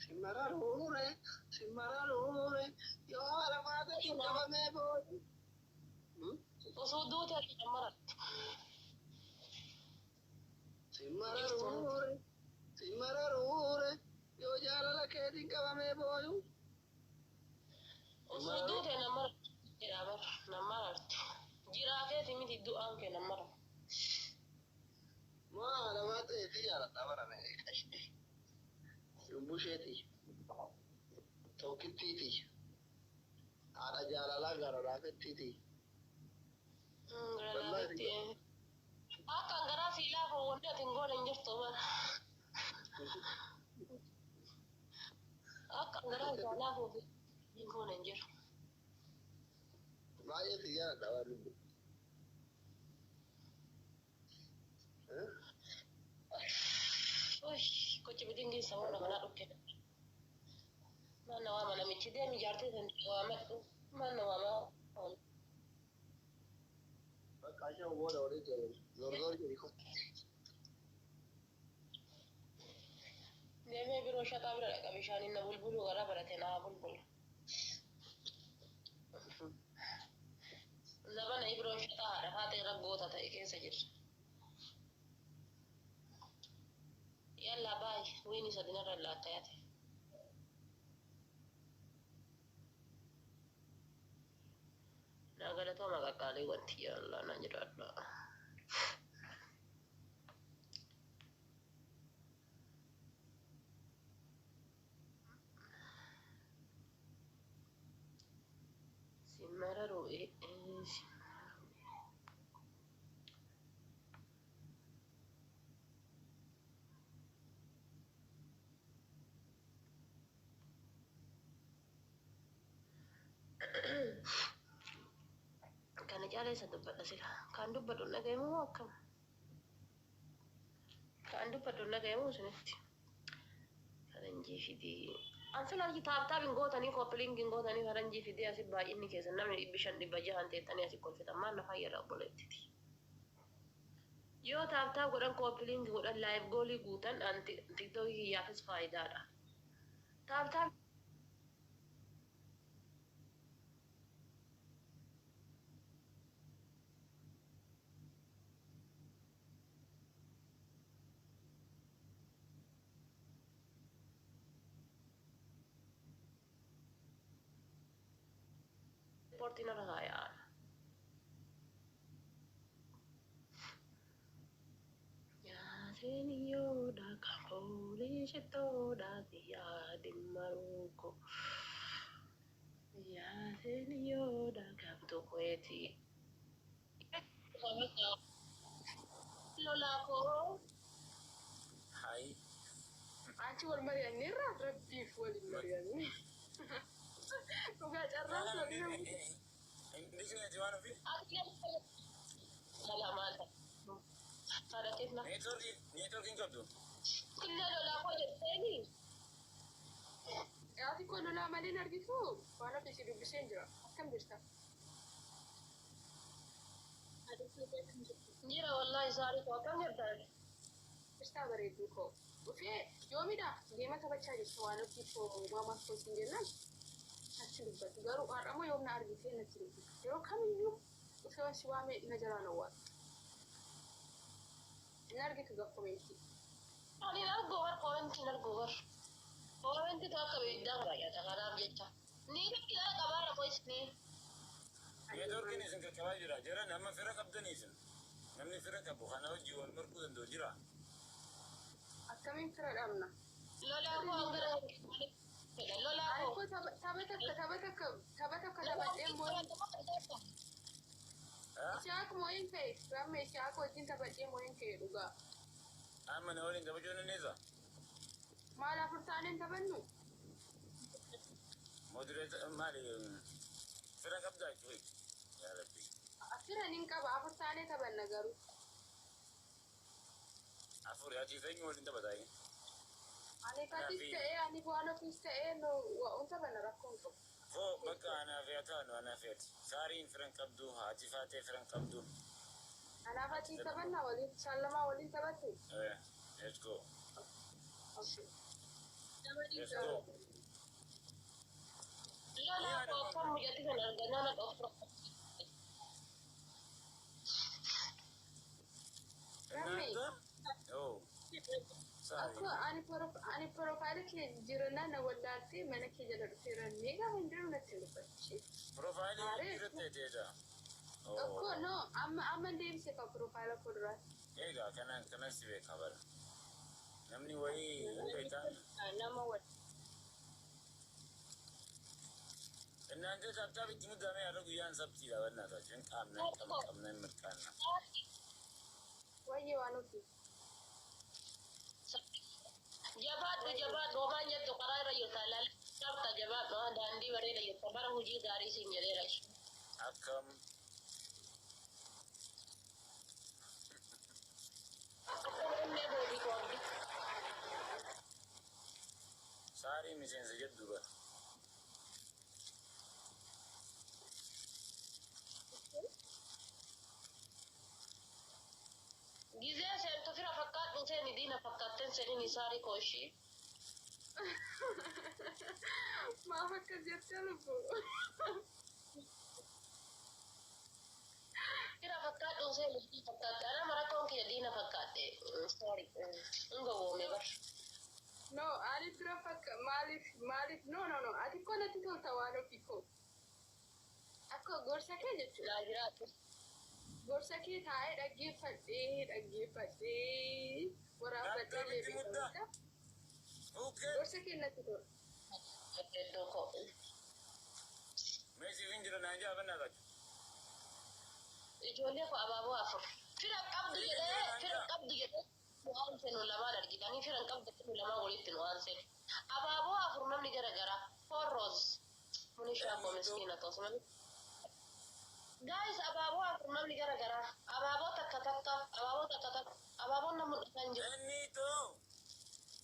Simmararuure simmararuure yoo haramaata qabamee boodu. Osoo duute ati hin marattu. Simmararuure simmararuure yoo jaalala keetiin qabamee booyu. Osoo duute na marattu jedha bar na marartu. Jiraa keeti miti du'aan kee na mara. Maa haramaa ta'eetii jaaladha barame qashti. Lubbuu isheetii. Tokkittiitii. Haadha jaalalaa gara laafettiitii. Akka garaa si laafu wanti ati hin goone hin jirtu bara. Akka garaa isaa laafuuf hin goone hin jiru. Baay'ee si jaaladha waan lubbu. Kochi bidingi samuuna kanaa dhukke. Mana waama namichi deemi jaartii san waamadhu. Mana waama. Bakka ishee booda walii jiru. Zorzoor jedhi kun. Deemee biroo shaxaa bira dhaqa bishaaniin na bulbuluu garaa barate naa bulbulu. Zabana ibiroo shaxaa haadha faatee raggoota ta'e keessa jirra. Yalla baay wiini sadinarra laakkayate. Naa galatooma qaqqaalii wanti yalla na jiraadha. Simmararuu Kana caalaa isa dubbadha sila. Kan dubbadhu hin dhaga'imu moo akkam? Kan dubbadhu hin dhaga'imu isinitti? Faranjii fidii. An sila tap tap hin gootanii copy link hin gootanii faranjii fidii asi baay'inni keessan namni 500 600 teettanii asi kolfitan maal na fayyada obboleettiti. Yoo tap tap godhan copy link godhan live goalii guutan an TikTokii kiyyaafis faayidaadha. Tap tap ispoortiin irra kaayaan. Yaaseeniyyoodha kan foolii shittoodha yaadin maruuko. Yaaseeniyyoodha kan tuqeeti. Lolaa koo. Hai. Achi wal mari'anneerra rabbiif waliin mari'anne. Dhugaa carraa waliin. Inni waan ofii? Salaamaata. Haadha Neetwoorkiin qabdu. Killee lolaa koo jetteeni. Ati koo lolaa malee hin argitu waan ofii si dubbisee jira. Akkam jirta? Jira wallaahi saarii koo akkam jirta? Jirtaa bareedduu koo. Dhufee yoomidha deema taphachaa jirtu waan ofii koo maamaaf koo siin jennaan natti dubbatu. Garuu har'ammoo yoom na argitee natti dubbatu. Yeroo kamiyyuu dhufee waan si waame na jalaa na waatu. Hin argitu gaffameetti. Ani hin argu bar koomentii hin argu bar. Koomentii akka beekdaa baay'ata kanaaf jecha. Ni kila qabaara moo isinii? Neetwoorkiin isin qaqqabaa jira. Jara nama fira qabdanii isin. Namni fira qabu kana hojii wal marquu danda'u jira. Akkamiin fira dhabna? Lolaa koo gara lolaa Ani koo. koo tapha takka tapha takka tapha takka taphadhee moo Ishaaq moo hin ta'e ramme Ishaaq wajjin taphadhee moo hin ta'e dhugaa. Amma na waliin taphachuu dandeessaa? Maal afur taaneen taphannu? Modereeta maali fira qabdaa jechuudha. Yaa Rabbi. Fira nin qaba afur taanee taphanna garuu. Afur ati eenyu waliin taphataa? Ani fatis ta'ee ani waan ofiis ta'ee nu wanta bana rakkoon qabu. Foo bakka anaa fi ataanu anaa fi ati. Saariin firan qabdu, haati faatee firan qabdu. Anaaf atiin taphannaa waliin isaan lamaa waliin taphattu. Eh, let's go. Okay. Let's go. Lola qofa mucatti kan argannaa na qofa. Rammi. እናንተ oh saari. Akka ani profile kee jirannaa na wallaaltee mana kee jala dhufee rannee gaafa hin jiru natti dubbatti. Profile Maaree. irratti teeta. Tokko no amma amma deemsee ka profile fuulduraatti. Egaa kanan kanan si beeka bara. Namni wayii hin beektaa? Nama wal. እናንተ tap tap itti muddamee har'a guyyaan sabtiidha በእናታችሁ qabna qabna qabna mirqaanna. Wayyee waan ofii. Jabaadhu jabaadhu homaan jettu karaa irra jirta laal qabta jabaadhu daandii bareeda jirta bara hojii gaarii siin jedheera. Akkam Akkuma boodii koombi. saarii miseensa jedhu bara. Gizee seentu fira fakkaadhu seeni diina fakkaatteen seeniin isaarii kooshii. Maaf akkas jettee lubbu. Fira fakkaadhu seeni diina fakkaatte. Ana marakkoon kiyya diina fakkaatte. Sorry. Hin gowwoome bar. No ani fira fakka maaliif maaliif no no no ati koo natti tolta waan ofii koo. Akka gorsa kee jechuudha. Naa jiraatu. Gorsa kee taa'ee dhaggeeffadhee dhaggeeffadhee waraabadhee Akkamitti deebi'ee muddaa? Okay. Gorsa kee natti tola. Iddoo koo. Meesii hin jira naan jaa በእናታችሁ. Ijoollee koo abaaboo afur. Fira qabdu jedhee fira qabdu jedhee nu aansenu lamaan argitanii fira qabdu jedhee lamaan walitti nu aansenu. Abaaboo afur namni gara garaa. Four rose. Munishaa koo miskiina toos malee. Guys, abaaboo afur namni gara garaa. Abaaboo takka takka abaaboo takka takka abaaboon na mul'ataa hin jiru. Inni too.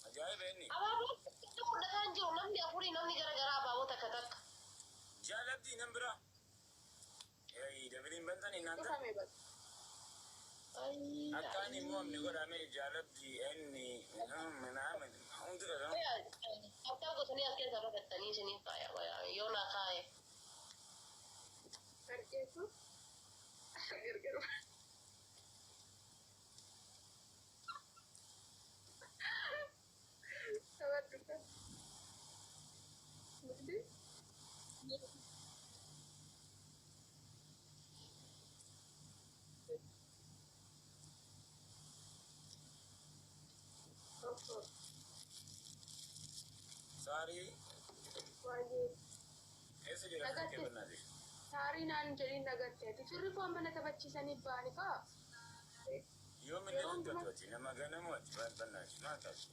Ajaa'iba inni. Abaaboo takka mul'ataa hin jiru namni afurii namni gara garaa abaaboo takka takka. Jaalabdii nan bira. Dabiliin bantan እናንተ Dhufame bakka. Akka ani immoo amni godhame jaalabdii inni ምናምን hundi dhaga'amu. Akka gosanii as keessa baqattanii isiniif faaya yoo naa kaaye. Warqeetu gargar. Taphadhu kan. Mudhi. Tokko. Saarii Waa'ee. eessa jira kan kee bannaati? Saarii naan jedhin nagatteeti. Firri foon mana taphachiisanii ba'anii faa. Yoo minne dubbatu ati nama ganamu ati bannaati maal taatu?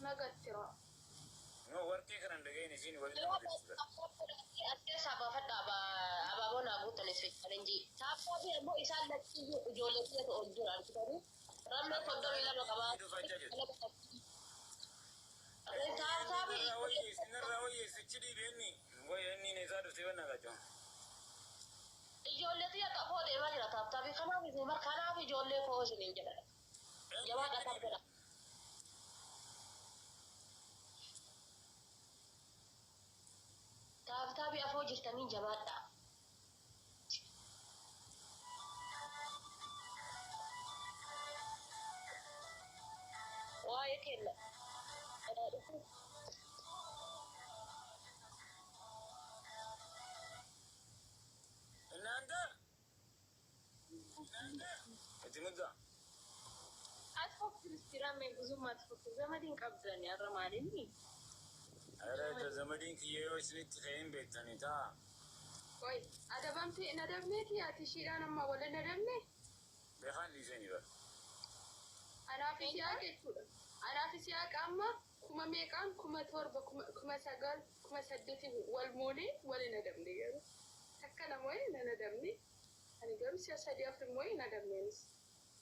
Nagattira. No warqee kanan dhaga'in isiin walitti nama dirsiisa. As keessaa baafadha abaaboo naa guutanis challenge. Taappaa fi ammoo isaan lachiyyuu ijoollee keessa ol jira argitanii. Rammee 32 qabaa. Taappaa fi Sinarraa wayyeessi sinarraa wayyeessi achi dhiibeenni wayya inni isaa dhuftee bannaa kaachoo. Ijoollee xiyya xafoo deemaa jira tap tap kanaaf isin mar kanaaf ijoollee koo isiniin jedha. Jabaadha tap godha. Tap tap afoo jirtanii jabaadha. Waa'ee kenna. እናንተ itti muddaa. Atfokkir istirame ብዙም አትፎክር። ዘመዴን qabdan har'a maalinni Ara zamadiin kiyya yoo isinitti ka'een beektanii ta'a. Qoy adabamti hin adabneeti ati ishiidhaan amma wal hin adabne? Beekaan dhiisanii bara. Anaaf isiyaa jechuudha. Anaaf isiyaa amma kuma meeqaan 7,000 9,000 8,000 wal moonee wal hin adabne garuu. Takka lama wayii hin adabne. Ani garuu si'a sadii afur immoo hin adabneenis.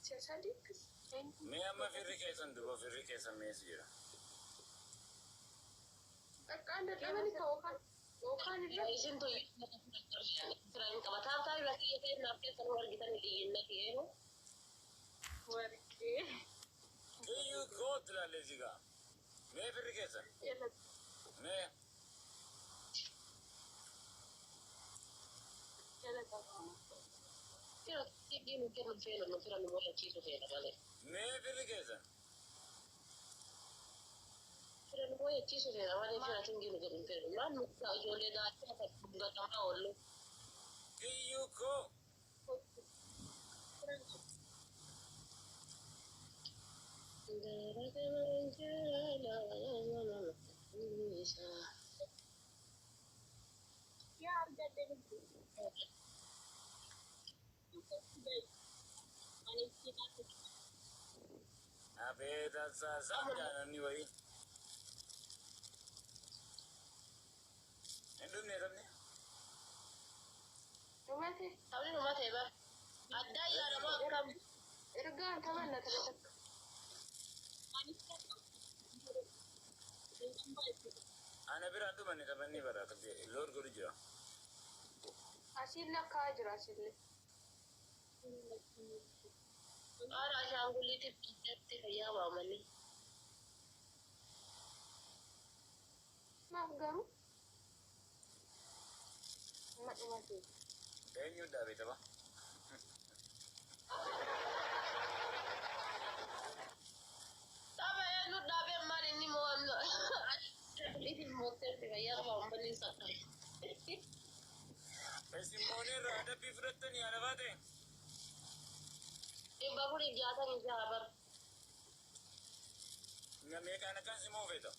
Si'a sadii akkas. Mee amma firri keessan duba firri keessan meessi jira. Dhaqqaan dadhabani ka yookaan yookaan irra Isin tu fira hin qaba. Taamtaa irra kiyya ta'e naaf keessa nu argitan xiyyeennati eenyu. Warqee. Kiyyuu koo ትላለህ እዚህ ጋር. Mee firri keessan. Mee Jala qabama. Fira xiqqii nu kennu feena nu fira nu mo'achiisu feena malee. Mee firri keessan. Fira nu mo'achiisu feena malee fira xiqqii nu kennu feena. Maal nu ijoollee daachaa kan gatamaa oollu. Kiyyuu koo. Yaa argadde miti. Abeet assaasaan jaalanni wayii. Hin dhumne taphni. Dhumate. Taphni dhumate bar. Addaa yaadamoo akkam. Ergaan taphanna tapha takka. Ana biraan dhumanne taphanni bara loor godhu jira. Asiin lakkaa'aa jira asillee. Haadha ashaangulliitiif dhiibbatti fayyaa waamanii. Maaf garuu? Amma dhumate. Eenyu dhaabe tapha? Tapha eenyu dhaabee maal inni mo'amnu? Ashaangulliitiif mootteetti fayyaa waamanii sakka. Isin mooneerra adabbii fudhattanii haala baate. 466 bar. Meeqaan akkan si moofeta?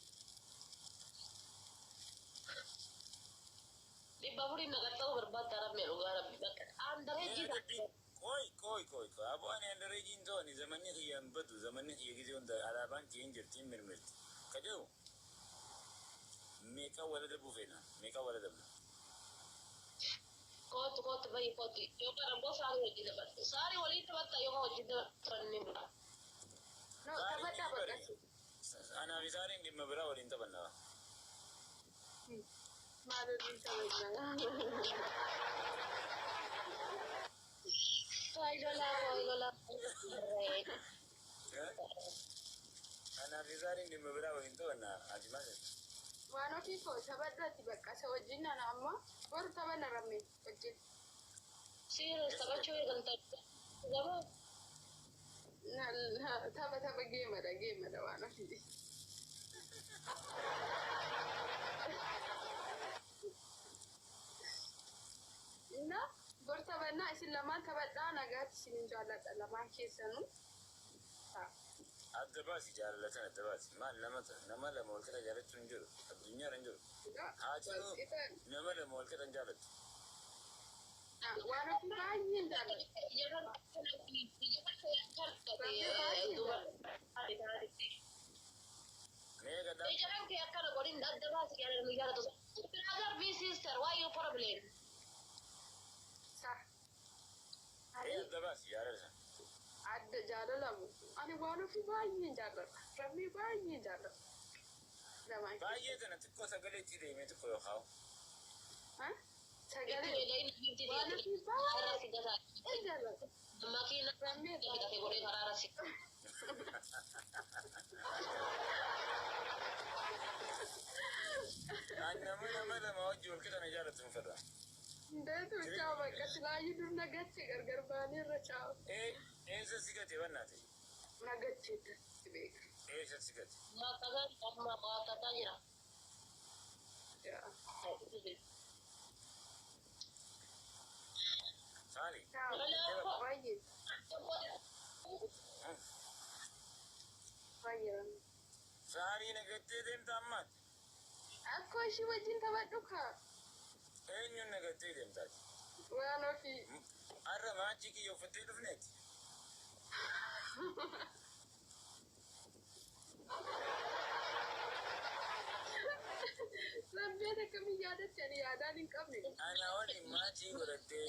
400 naqaxxa'uu barbaadda rabbee dhugaa rabbi bakka. Aandaree jira. Qoy qoy qoy qoy. Aboo ani andareejiin ta'ani zamanni kiyya hin badu zamanni kiyya gisee hunda alaabaan kiyya hin jirti hin mirmirti. Ka jedhu meeqa wala dabuu feena meeqa wala dabna. Kootu kootu bahi kootu. Yookaan ammoo saarii wajjin taphattu. Saarii waliin taphatta yookaan wajjin taphanni bira. No, taphadhaa bakka. Anaa fi saariin dhimma biraa waliin taphanna. Maal waliin taphannaa? Waayilolaa waayilolaa. Anaa fi saariin dhimma biraa waliin taphanna. Ati maal jetta? Waan ofii koo taphadhaati bakka isa wajjin ana amma boru taphanna rammee wajjin. Serious taphachuu eegalta. Gama Tapha tapha geemadha geemadha waan ofii. Na bor taphannaa isin lamaan taphadhaa nagaatti isinin jaalladha lamaan keessanuu. Adda baasi jaalallatan adda baasi. Maal nama nama lama wal qixa jaalachuun hin jiru. Addunyaarra hin jiru. Haati nama lama wal qixa hin jaalattu. Waan ofii baay'een jaalladha. Mee gaddaa Ijaran kee akkana godhin adda baasi jaalala nu jaalatu. Brother be sister, why you problem? Sa. Mee adda baasi jaalala. Adda jaalalamu. Ani waan ofii baay'een jaalladha. Rammee baay'een jaalladha. Lamaan Baay'ee tana xiqqoo sagalee itti deemee xiqqoo yookaan. Ha? Sagalee waan ofii baay'een jaalladha. Makiina Rammee bitate godhee karaara si. Ani nama nama lama wajji wal qixa na jaalatu hin fedha. Ndeetu caawa bakka silaayyuu dur nagache gargar baanee irra caawa. Eessa si gate bannaate? Nagache si beeka. Eessa si gate? Waaqataa amma waaqataa jira. Yaa. Saali. Caawa. Baay'ee baay'ee rammee. Saarii nagattee deemta ammaati. Akkoo ishii wajjin taphadhu kaa. Eenyuun nagattee deemtaati? Waan ofii. Har'a maachii kiyya uffattee dhufneeti. Rammeen akkamiin yaadatti ani yaadaan hin qabne. Ana waliin maachii godhattee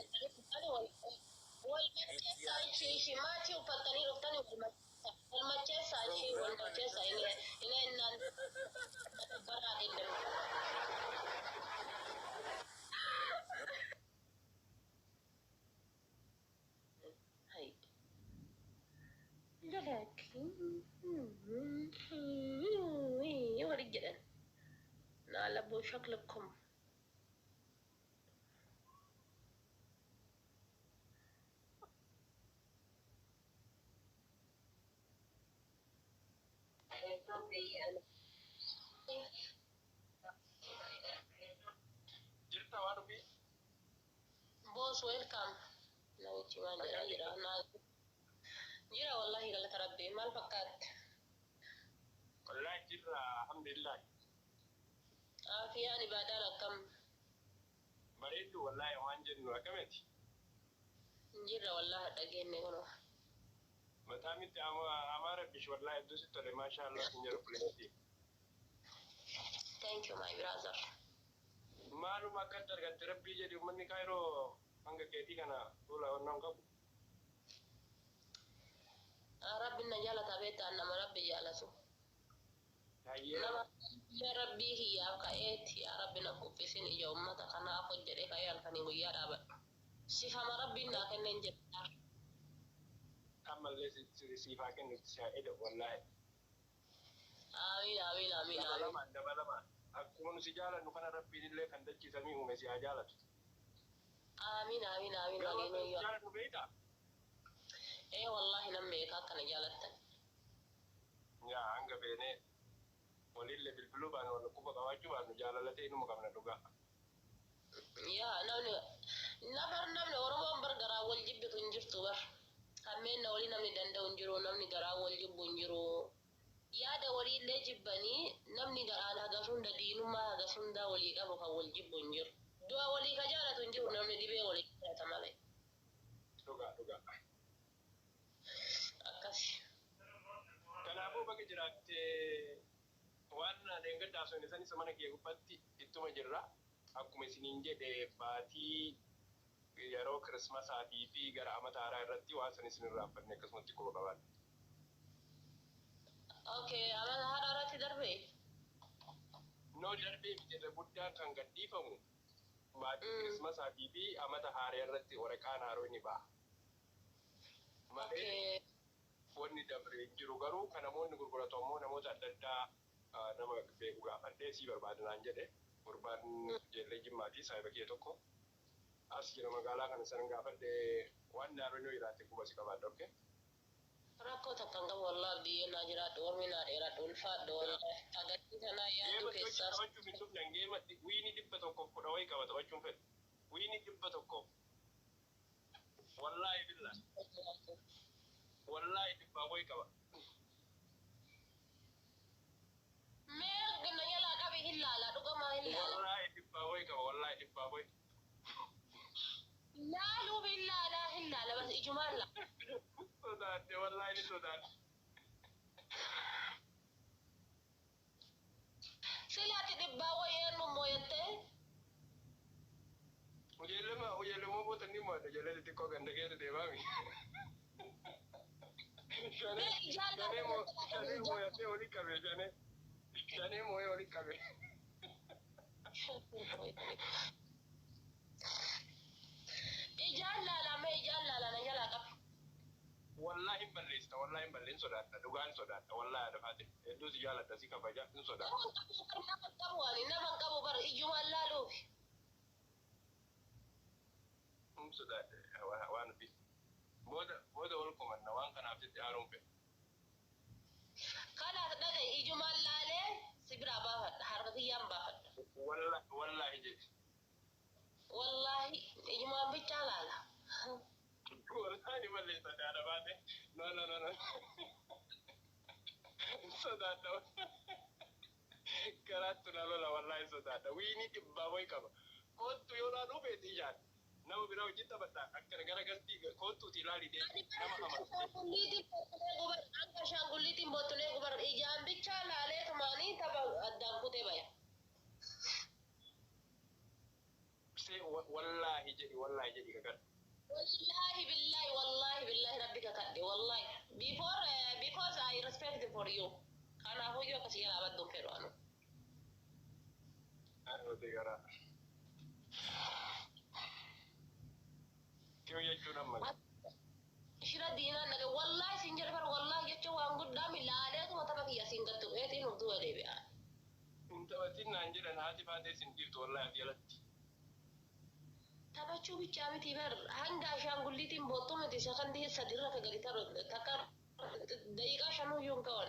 Wal keessa ishii ishii maatii uffattanii dhuftanii wal mataa. Wal macheessaa ishee wal macheessaa inni innaan bara adeemu. Hai. Wali jedhan. Naala boo shaklakum. Jirta waan ofii? Boss, welcome. Namichi maal jedhaa jira? Jira wallahi, galata rabbii. Maal fakkaatte? Wallahi jirra, alhamdulillah. Afiyaan ibaadaan akkam? Bareeddu wallahi, waan jennu akkamiti? Jirra wallahi, dhageenye kunoo. Mataa miti amaara bish wallahi, hedduu sitti tole, maasha Allah sin jedhu buleetti. Thank you, my brother. Maaluma akkatti argatte rabbii jedhi, uummanni Kaayiroo hanga keetii kana fuula onnaan qabu. Rabbi na jaalata beektaa, nama rabbi jaalatu. Hayyee. Nama yaa rabbii kiyyaaf ka'eeti, yaa rabbi na kuffisin ija uummata kanaaf hojjedhe ka'ee halkanii guyyaa dhaabadhu. Sifama rabbiin naa kenneen jedha. Ammallee siifaa kennutti si haa eda'u wallahi. Amiin, amiin, amiin, amiin. Dabalamaan dabalamaan. Akkuma nu si jaalannu kana rabbiin illee kan dachiisamii uume si haa jaalatu. Amiin, amiin, amiin. Garuu akka nu si waliin jaalannu beektaa? Ee wallahi, nan beeka akkana jaalattan. Yaa hanga feenee walillee bilbiluu baanu, wal quba qabaachuu baanu, jaalalatee inuma qabna dhugaa. Yaa namni nafar namni Oromoon bar garaa wal jibbitu hin jirtu bar. Hammeenna walii namni danda'u hin jiru, namni garaa wal jibbu hin jiru. Yaada waliillee jibbanii namni garaan hagas hunda diinummaa hagas hunda walii qabu kan wal jibbu hin jiru. Du'a walii ka jaalatu hin jiru, namni dhibee walii jaalata malee. Dhugaa dhugaa. Akkas. Kanaafuu bakka jiraattee waan dheengaddaa osoo hin isa mana kee gubbaatti ittuma jirra. Akkuma isiniin jedhe, baatii yeroo kirismasaatii fi gara amata haaraa irratti waan san isin irraanfanne akkasumatti quba qabaadha. Okay, amata haaraa irratti darbee? No, darbee miti, irra guddaan kan gadhiifamu baatii kirismasaatii fi amata haaraa irratti waraqaan haaroo ni ba'a. Malee wanni dabre hin jiru, garuu kan namoonni gurguratu ammoo namoota adda addaa nama beeku gaafadhee sii barbaada naan jedhe. Gurbaan ijoollee jimmaatii saayiba kee tokko as jira magaalaa kana, san gaafadhee waan naannoo yoo jiraate quba si qabaadha, okay? Rakkoo takka hin qabu wallahi, biyyee naa jiraadhu, ormi naa dheeradhu, ulfaadhu wallahi. Agarsiisa naa yaaddu Geema keessaas. taphachuuf hin dhufne, geema wiinii 110 wayii qaba taphachuun fedhe. Wiinii 100. Wallaahi billaa. Wallaahi dhibbaa wayii qaba. Mee na jalaa qabi, hin laala, dhugamaa hin laala. Wallaahi dhibbaa wayii qaba, wallaahi dhibbaa wayii. Laaluuf hin laala, hin laala, bas ijumaan laala. Sodaadhe, wallaahi ni sodaadhe. Silaati dhibbaa wayii eenyu mooyattee? Ujeellema ujeellemoo boota ni mo'ata, ijoollee xixiqqoo ganda keessa deemaami. Shanee shanee moo shanee mooyatee olii qabe, shanee shanee mooyee olii qabe. Ijaan laala, mee ijaan laala, na jalaa qabi. Wallaahi hin balleessita, wallaahi hin balleessin, sodaadha, dhugaan sodaadha, wallaahi dafaate hedduu si jaaladha, si kabaja, hin sodaadha. Nama hin qabu, ani nama hin qabu bar ijumaan laaluufi. Hin sodaadhe waan ofii. Booda booda wal komanna, waan kanaaf sitti aaruun fedhe. Kanaaf dhaga'i, ijumaan laalee si biraa baafadha, harka kiyyaan baafadha. Wallaahi jedhi. Wallaahi ijumaan bichaa laala. Wallaahi balleessa daara baate. No, no, no, no. Hin sodaadha. Karaattu na lola, wallaahi sodaadha. Wiinii dhibbaa wayi qaba. Koottu yoo laaluu feete ijaan. Nama biraa wajjin taphadha. Akkana gara gastii koottuuti ilaali deemi. Nama amanu. Ashaangulliitiin bottolee gubar, akka ashaangulliitiin bottolee gubar, ijaan bichaa laalee tumaanii tapha addaan kutee baya. See, wallaahi jedhi, wallaahi jedhi kakadhu. Wallahi billahi, wallahi billahi, rabbi kakadhe, wallahi. Before because I respect for you. Kanaafuu iyyuu akkasii jalaa badduun fedhu anu. Nuti gara. Kiyo jechuun amma. Shira diinaan dhage, wallahi siin jedhe bar. Wallahi jechuun waan guddaa milaaleetuma tapha kiyya siin gattu eetiin uf duuba deebi'a. Hin taphatin naan jedhan, haati faatee sin dhiiftu wallahi ati jalatti. Taphachuu bichaa miti bar, hanga ashaangulliitiin boottuu miti, sakandii 3rra ka gadi taru takka daqiiqaa 5 iyyuu hin qaban.